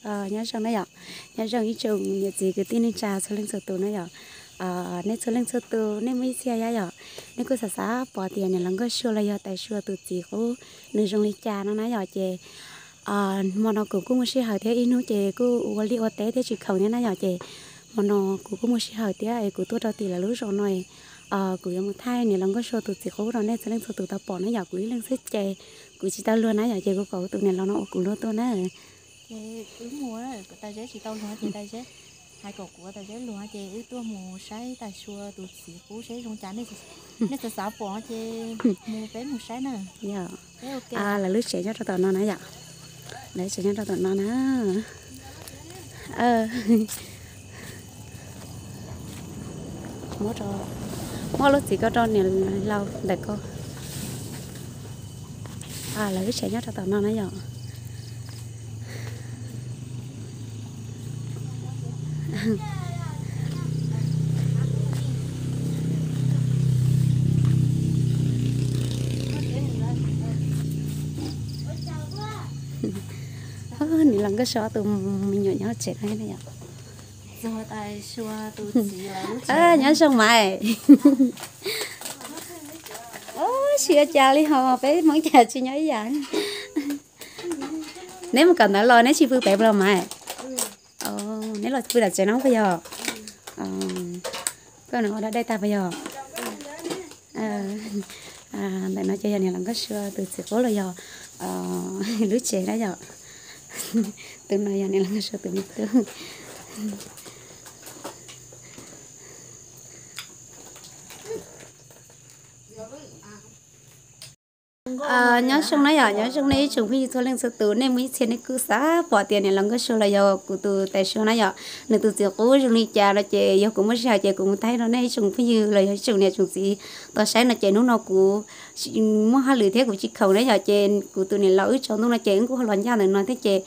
Nyob zoo na yom, nyob zoo ib tsoom niam txiv kwv tij neej tsa txhua leej txhua tus na yom. Nej txhua leej txhua tus nej muaj ib txhia yom, nej kuj xav xav pom tias niam laus Nkauj Sua los yog Tais Sua tus txiv qub nws zoo li cas no na yom, ces hmo no kuv kuj muaj sij hawm thiab ib hnub ces kuj ua liaj ua teb thiab tsis khoom thiab na yom, ces hmo no kuv kuj muaj sij hawm thiab es kuv tuaj rau tim lawv lub zos no, kuv yuav mus thaij niam laus Nkauj Sua tus txiv qub rau nej txhua leej txhua tus tau pom na yom, kuv ib leeg xwb ces kuv tsis tau luag na yom, ces kuv kom kuv tus niam laus no ua kuv luag tuaj na. Ces wb mus, Tais Zeb tsis tau luag ces Tais Zeb hais kom kuv Tais Zeb luag ces wb tuaj mus saib Tais Sua tus txiv qub seb zoo cas, nej xav xav pom ces mus peb mus saib na. Yog, lawv lub tsev nyob rau tom no na yom, lawv lub tsev nyob rau tom no na. Muab lub txiv ko rau niam laus ntawm ko. Lawv lub tsev nyob rau tom no na yom. Niam laus Nkauj Sua tus me nyuam nyob tsev no yom. Nyob zoo mas. Ua cas li ho peb Hmoob cas tsis nyob ib yam. Neb mus kawm ntawv los neb tsis pw pem los mas. Neb los pw tom tsev no puas yog? Koj ua dab dej tag puas yog? Ntawm no ces yog niam laus Nkauj Sua tus txiv qub los yog lub tsev na yom. Tus no yog niam laus Nkauj Sua tus me tub. Nyob zoo na yom, nyob zoo nej ib tsoom phooj ywg txhua leej txhua tus, nej muaj ib txhia nej kuj xav pom tias niam laus Nkauj Sua los yog kuv tus Tais Sua na yom, nws tus txiv qub zoo li cas no ces yog kuv muaj sij hawm ces kuv mus thaij rau nej ib tsoom phooj ywg los yog ib tsoom niam tsoom txiv tau saib no ces hnub no kuv muaj hauj lwm thiab kuv tsis khoom na yom, ces kuv tus niam laus wb tsaus ntuj no ces wb kuj ho los ncaj ntawm no thiab ces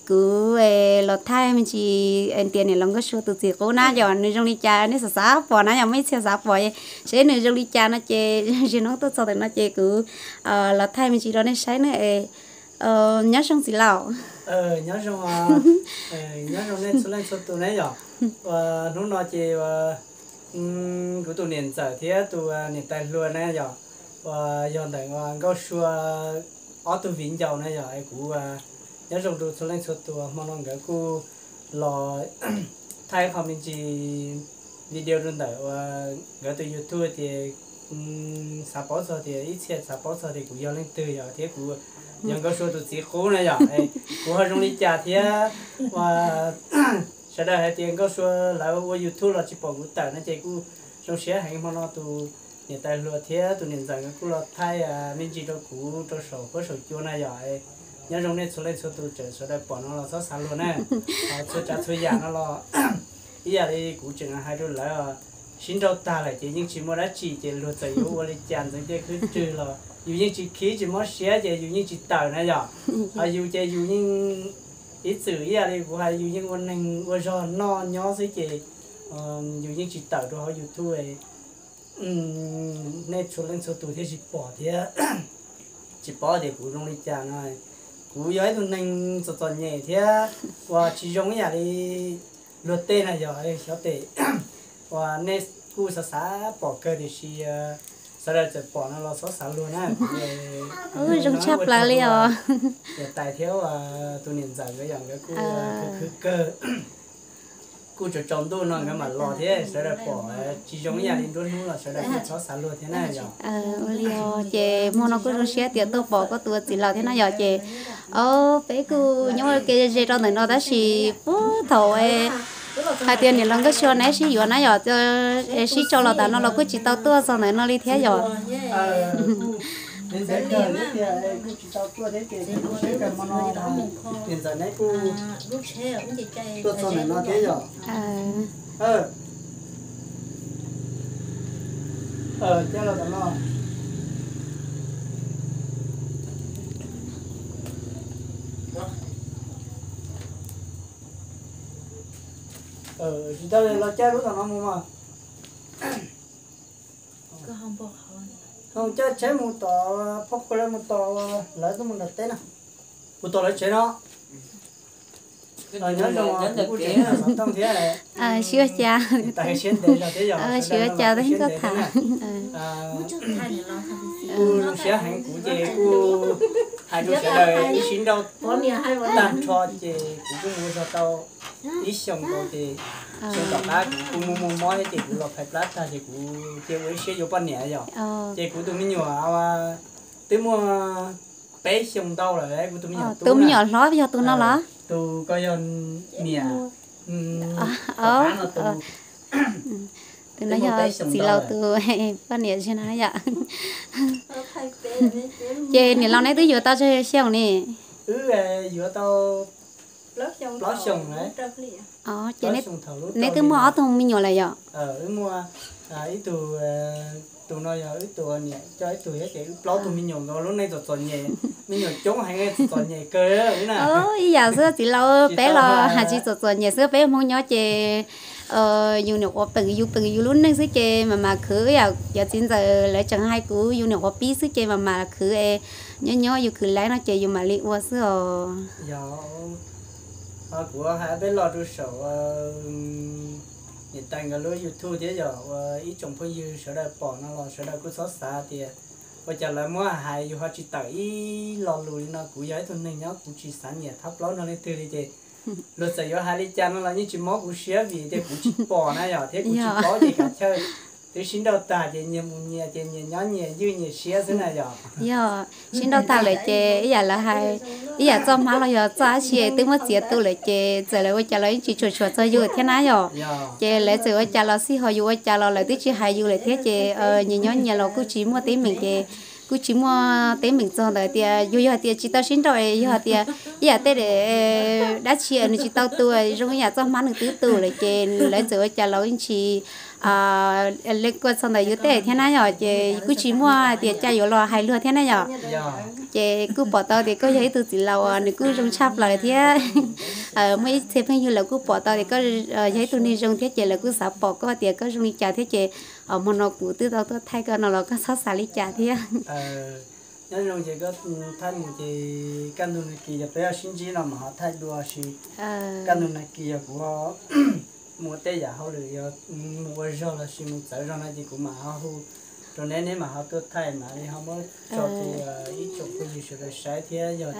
kuv los thaij me ntsis tias niam laus Nkauj Sua tus txiv qub na yom, nws zoo li cas nej xav xav pom na yom, muaj ib txhia xav pom seb nws zoo li cas no ces zaum no tuaj txog ntawm no ces kuv los thaij me ntsis rau nej saib na. Nyob zoo txiv laus. Nyob zoo, nyob zoo nej txhua leej txhua tus na yom. Ua hnub no ces ua kuv tus niam ntxawm thiab tus niam tais hluas na yom, uas yog ntawm ua Nkauj Sua ob tug viv ncaus na yom, es kuv nyob zoo rau txhua leej txhua tus, hmo no nkawd kuj los thaij qho me ntsis video rau ntawm ua nkawd tus YouTube tias xav paub txog tias ib txhia xav paub txog tias kuv yog leej twg yom, thiab kuv yog Nkauj Sua tus txiv qub na yom, kuv ho zoo li cas thiab ua sawv daws hais tias Nkauj Sua lawv ua YouTube los tsis pom kuv tawm no ces kuj zoo siab heev, hmo no tus niam tais hluas thiab tus niam ntxawm kuj los thaij me ntsis rau kuv rau saum huab saum cua na yom. Nyob zoo nej txhua leej txhua tus, tseem sawv daws pom no los txhob xav luag na. Txhua tsav txhua yam no los ib yam li kuv tseem hais rau lawv, sib nrauj tag lawm ces yeej tsis muaj dab tsi, ces luag txawm yuav ua li cas ntxeev tiaj khwb rwg los yus yeej tsis khib tsis mob siab, ces yus yeej tsis tawm na yom. Ho yus ces yus yeej ib txwm ib yam li kuv hais, yus yeej ua neeg ua zog noj nyob xwb ces yus yeej tsis tawm rau hauv YouTube. Nej txhua leej txhua tus thiaj tsis pom thiab tsis paub tias kuv zoo li cas no. Kuv yog ib tug neeg txom txom nyem thiab uas tsis zoo ib yam li luag tej na yog xyov tes uas nej kuj xav xav pom kawg tiam sis sawv daws txawm pom no los txhob xav luag na. Zoo tshaj plaws li os. Niam tais thiab tus niam ntxawm nkawd yom, nkawd kuj khwv khwv kawg, kuj tsaus tsaus ntuj no nkawd mam los thiab sawv daws pom tsis zoo ib yam li nruab hnub los sawv daws kuj txhob xav luag thiab na yom. Ua li os, ces hmo no kuj zoo siab tias tuaj pom koj tus txiv laus thiab na yom, ces o peb kuj nyob ua ke ze rau ntawm no tab sis puag thaum hais tias niam laus Nkauj Sua neb sib yuav na yom, sib tso los tas no los kuj tsis tau tuaj txog ntawm no li thiab yom. Tuaj txog ntawm no thiab yom. Tsis tau los caij lub tom no mus mas. Ho caij tsheb mus tom, phoj kua mus tom, lawv tuaj mus nram teb na. Mus tom lawv tsev no. Nyob zoo, kuv kuj tseem xov tooj thiab. Siab ua cas, siab ntev zog thiab yog siab ua cas tau ib koj tham. Kuv zoo siab heev, kuv ces kuj hais rau sawv daws wb sib nrauj tag nrho ces kuv kuj mus zog tau ib xyoos nkaus ces xyoo tom qab kuv kuj muaj muaj mob thiab ces kuv los phais plab tag ces kuv cia ua ib siab yuav poj niam yom. Ces kuv tus me nyuam twb muaj peb xyoos ntau lawm, kuv tus me nyuam, tus me nyuam hlob yog tus no los? Tus ko yog niam, tus no yog txiv laus tus poj niam zig no yom. Ces niam laus neb twb yuav tau tsawg xyoo ne? Wb yuav tau plaub xyoos lawm. Ces neb twb muaj ob tug me nyuam lawm yom? Wb muaj ib tug, tus no yog wb tus niam coj ib tug thiab ces wb plaub tug me nyuam nkaus, lub neej txom txom nyem, me nyuam coob heev, txom txom nyem kawg na. Ib yam xwb txiv laus, peb los hais tsis txom txom nyem xwb, peb Hmoob nyob ces yus niam quav peem yus peem yus lub neej xwb ces mam mam khwv. Cov txiv ntxawm lawv tseem hais kuv yus niam quav pib xwb ces mam mam khwv es nyob nyob yus khwv laib no ces yus mam li ua xwb os. Kuv hais peb los rau saum niam tais nkawd lub YouTube thiab yom, ua ib tsoom phooj ywg sawv daws pom no los sawv daws kuj txhob xav tias ua cas lawv muab hais yus ho tsis tawm ib lo lus li no. Kuv yog ib tug neeg nyob kuv tsis xav nyiam thab plaub nrog leej twg li ces luag txawm yuav hais li cas no los yeej tsis mob kuv siab vim tias kuv tsis pom na yom, thiab kuv tsis paub ces kav chawj. Twb sib nrauj tag ces nyias mus nyias ces nyias nyob nyias ywj nyias siab xwb na yom. Yog sib nrauj tag lawm ces ib yam lawv hais, ib yam txoj hmab los yog txoj dab tsi twb muab txiav tu lawm ces txawm lawv ua cas los yeej tsis tshua tshua txog yus thiab na yom. Ces lawv txawm ua cas los xij ho yus ua cas los lawv twb tsis hais yus lawm thiab ces nyias nyob nyias los kuj tsis muaj teeb meem ces kuj tsis muaj teeb meem txog ntawm tias yus yog tias tsis tau sib nrauj, yog tias ib yam tej dab tsi nws tsis tau tu zoo ib yam txoj hmab nws twb tu lawm ces lawv txawm ua cas los yeej tsis leej kuaj txog ntawm yus tej thiab na yom. Ces kuj tsis muaj tias cas yuav los hais luag thiab na yom. Ces kuj pom tau tias koj yog ib tug txiv laus uas nws kuj zoo tshaj plaws thiab muaj ib txhia phooj ywg lawv kuj pom tau tias koj yog ib tug neeg zoo thiab ces lawv kuj xav pom koj tias koj zoo li cas thiab ces hmo no kuv twb tau tuaj thaij koj no los koj txhob xav li cas thiab. Nyob zoo ces koj thaij mus ces kaj ntug nag kis yog peb sib ntsib no mas ho thaij dua si. Kaj ntug nag kis yog kuv mus ua tej yam hauj lwm, yog mus ua zog los sis mus txawv zog no ces kuv mam ho hu rau neb, neb mam ho tuaj thaij mam li ho muab tso rau ib tsoom phooj ywg sawv daws saib thiab yog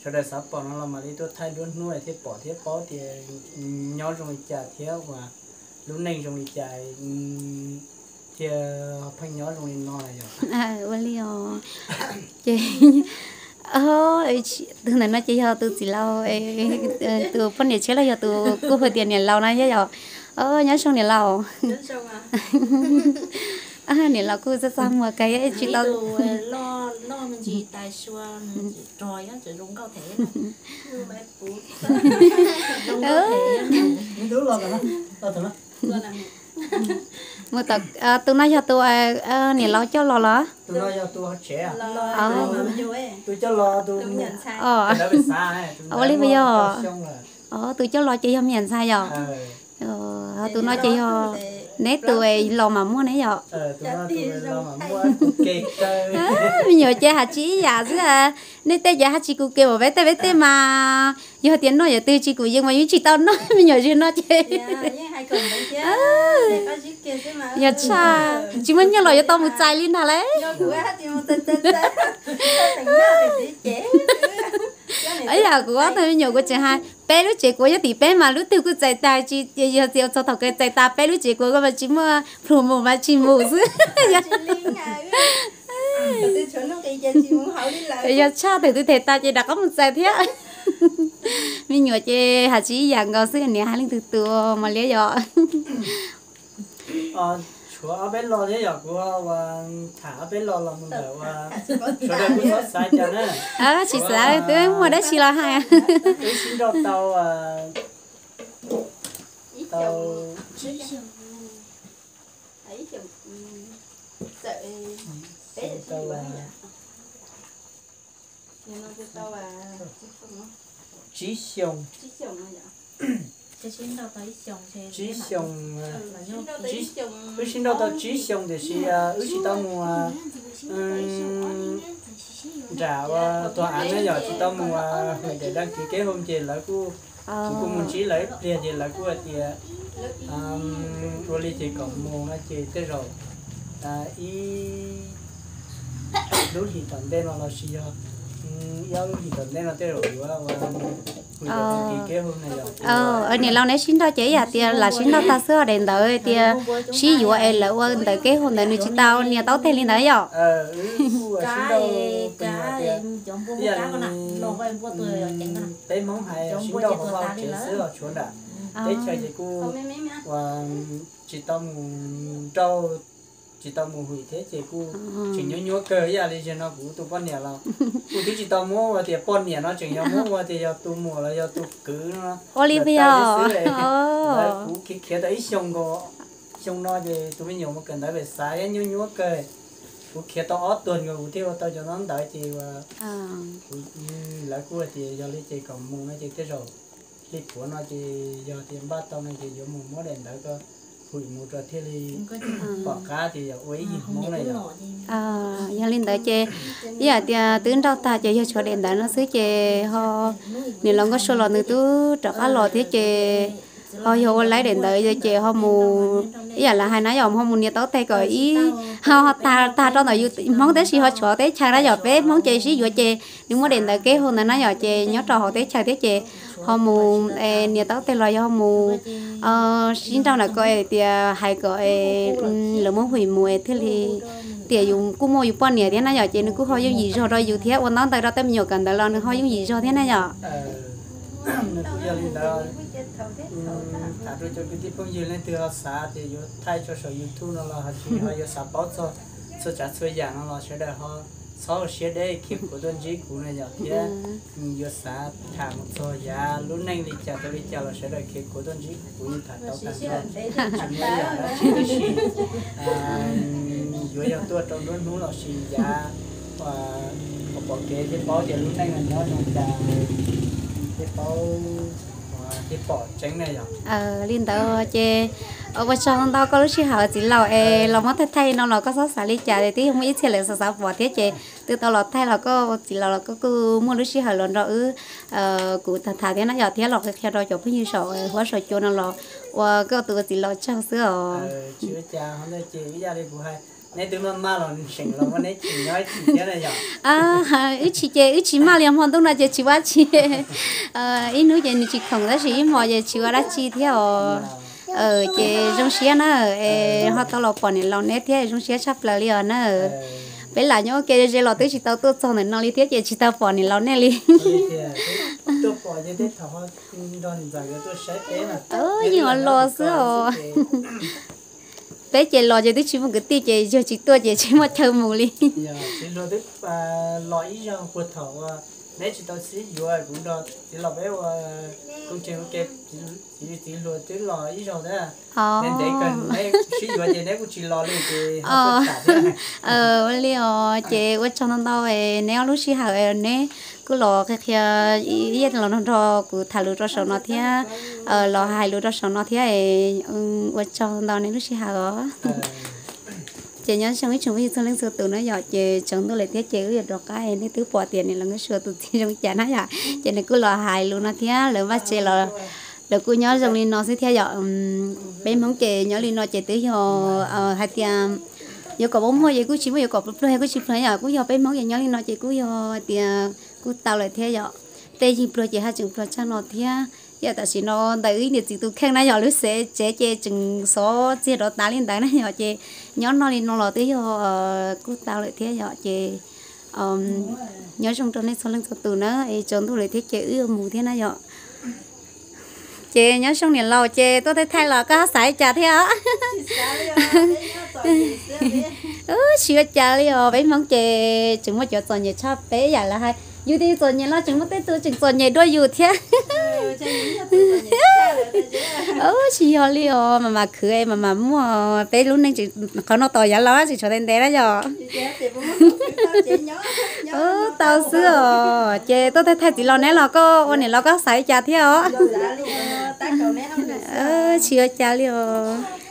sawv daws xav pom no los mam li tuaj thaij duab hnub thiaj pom thiab paub tias nyob zoo li cas thiab uas lub neej zoo li cas thiaj pheej nyob zoo li no yom. Ua li os. Ces tus ntawm no ces yog tus txiv laus, tus poj niam tshiab los yog tus kuj hu tias niam laus na yom. Nyob zoo niam laus. Niam laus kuj txaj txaj muag kawg tsis tau. Mus tom, tus no yog tus niam laus coj los los? Ua li puas yog? Tus coj los ces yog me nyuam ntxhais yom? Tus no ces yog neb tus los mam muaj ne yom? Me nyuam ces hais tsis ib yam xwb. Nej tej ces hais tsis kus ke npaum peb tej, peb tej mas yog tias noj yam twg tsis kus yees mas yeej tsis tau noj, me nyuam zig no ces yog tshaj tsis muaj nyiaj los yuav tau mus txais li ntag lauj. Ib yam kuv ob tug me nyuam kuv tseem hais peb lub tsev kuv nyob tim peb mas lub twg kuj txais tas, tsis yog tias txog thaum kawg txais tas peb lub tsev kuv mas tsis muaj plhus mus mas tsis mus xwb. Yog tshaj thaum twg them tas ces rov qab mus txais thiab. Me nyuam ces hais tsis ib yam nkaus xwb, niam hais leej twg tus mos liab yom. Tshuav ob peb lo thiab yom, kuv ua tham ob peb lo los mus ntawm ua sawv daws kuj txhob xav cas na. Tsis xav, twb muaj dab tsi los hais. Wb sib nrauj tau tau tsib xyoo. Tsib xyoo, wb sib nrauj tau tsib xyoo tiam sis wb tsis tau mus nram ua tuag av na yom, tsis tau mus hwm daim dag kiv keb hau ces lawv kuj Kuv kuj mus ntsib lawv ib pliag ces lawv kuj hais tias ua li ces kom mus no ces tej zaum ib lub hlis tom ntej no los sis yog ib ob lub hlis tom ntej no tej zaum yuav ua mus ua kis keb hau na yom. Niam laus neb sib nrauj ces ib yam tias lam sib nrauj tag xwb os, daim ntawv tias sib yuav es lawv ua ntawv keb hau ntawd nws tsis tau nias taub teg li ntawd yom. Peb Hmoob hais sib nrauj hauv vaj tsev xwb los tshuav nram teb chaws ces kuj ua tsis tau mus nrauj, tsis tau mus hwm thiab ces kuj tseem nyuaj nyuaj kawg ib yam li zaum no kuv tus poj niam los kuv twb tsis tau muab ua tias poj niam no, tseem yog muab ua tias yog tus muam los yog tus kwv no. Ua li xwb, kuv khiav khiav tau ib xyoo nkaus, xyoo no ces tus me nyuam mus kawm ntawv pem xav thiab nyuaj nyuaj kawg. Kuv khiav tau ob tuag nkaus kuv thiaj ua tau cov no ntawd ces kuv, lawv kuj hais tias yog li ces kom mus no ces tej zaum li puav no ces yog tias npaj tau no ces yuav mus muab daim ntawv ko hwm mus rau thiaj li pom qab tias yog ua ib yig Hmoob na yom. Yog li ntawd ces ib yam tias twb nrauj tag ces yog tshuav daim ntawv no xwb ces ho niam laus Nkauj Sua los nws twb rov qab los thiab ces ho yog ua laib daim ntawv ces ho mus ib yam li hais na yom, ho mus nias taub teg kom ib ho tag tag rau ntawm yus Hmoob tab sis ho tshuav teb chaws na yom, peb Hmoob ces sib yuav ces nws muab daim ntawv keb hau ntawd na yom ces nyob rau hauv teb chaws thiab ces ho mus nias taub teg los yog ho mus sib nrauj ntawm ko tias hais kom lawv muab hwm mus es thiaj li tias yus kuj muaj yus poj niam thiab na yom ces nws kuj ho yooj yim zog rau yus thiab ua ntaub ntawv rau tej me nyuam kawm ntawv los nws ho yooj yim zog thiab na yom. Nws kuj yog li ntawd, tham rau cov kwv tij phooj ywg leej twg ho xav tias yuav thaij tso saum YouTube no los ho tsis ho yuav xav paub txog txhua tsav txhua yam no los sawv daws ho txhob ua siab deb khiav kuv tuaj ntsib kuv na yom thiab yuav xav tham mus txog yav lub neej li cas rau li cas los sawv daws khiav kuv tuaj ntsib kuv yeej tham tau tag nrho. Tsis muaj ib yam dab tsi tab sis yuav yog tuaj rau nruab hnub los sis yav pom kev thiaj paub tias lub neej no nyob zoo cas thiaj paub thiaj pom tseeb na yom. Li ntawd ces ua tsaug ntau koj lub sij hawm txiv laus es los muab thaij thaij no los koj txhob xav li cas es twb yog muaj ib txhia lawv xav xav pom thiab ces twb tau los thaij los koj txiv laus los koj kuj muaj lub sij hawm los nrog wb kuv tham tham thiab na yom thiab los qhia qhia rau cov phooj ywg saum huab saum cua no los ua koj tus txiv laus tsaug xwb os. Tsis ua cas, ib yam li kuv hais, neb twb maj maj los seem los muab neb chim nyob ib chim thiab na yom. Wb chim ces wb tsis maj li hmo ntuj no ces tsis ua dab tsi. Ib hnub ces nws tsis khoom tab sis ib hmo ces tsis ua dab tsi thiab os. Ces zoo siab na, es ho tau los pom niam laus neb thiab zoo siab tshaj plaws li os na. Peb lam nyob ua ke ze los twb tsis tau tuaj txog ntawm no li thiab ces tsis tau pom niam laus nej li. Yeej ua los xwb os. Peb ces los ces twb tsis muaj kwv tij ces yog tsis tuaj ces tsis muaj chaw mus li. Los ib zaug puag thaum neb tsis tau sib yuav kuv nrog txiv los peb ua koom tseem ua ke, txiv txiv hluas twb los ib zaug thiab. Ntev ntev kawg neb sib yuav ces neb kuj tsis los li ces ho tuaj tham thiab. Ua li os, ces ua tsaug ntau ntau neb ob lub sij hawm neb kuj los qhia qhia, los nrog nrog kuv tham lus rau saum no thiab, los hais lus rau saum no thiab, ua tsaug ntau neb lub sij hawm os. Ces nyob zoo ib tsoom phooj ywg txhua leej txhua tus na yom, ces tsaus ntuj lawm thiab ces wb yuav rov qab, nej twb pom tias niam laus Nkauj Sua tus txiv zoo cas na yom, ces nws kuj los hais lus no thiab lawv vaj tsev los lawv kuj nyob zoo li no xwb thiab yom. Peb Hmoob ces nyob li no ces twb yog hais tias yuav kom muaj muaj ces kuj tsis muaj, yuav kom pluag pluag kuj tsis pluag yom, kuj yog peb Hmoob ces nyob li no ces kuj yog hais tias kuj tau lawm thiab yom. Tej yig pluag ces haj tseem pluag tshaj no thiab. Yam tam sim no ntawm wb niam txiv tus kheej na yom, lub tsev ces tseem xov txiag rov tas li ntawd na yom, ces nyob noj li no los twb yog kuj tau lawm thiab yom, ces nyob zoo rau nej txhua leej txhua tus na, es tsaus ntuj lawm thiab ces wb yuav mus thiab na yom. Ces nyob zoo niam laus, ces tuaj thaij thaij los koj xav li cas thiab? Tsis ua cas li os, peb Hmoob ces tseem muaj cov txom nyem tshaj peb yam lawv hais. Yus twb txom nyem los tseem muaj tej tus tseem txom nyem dua yus thiab. Tsis yog li os, mas mas khwv mas mas muaj, peb lub neej qhov no tos yav laus tsis tshuav ntev ntev na yom. Tau xwb os, ces tuaj thaij thaij txiv laus neb los koj ua niam laus koj xav li cas thiab os? Tsis ua cas li os.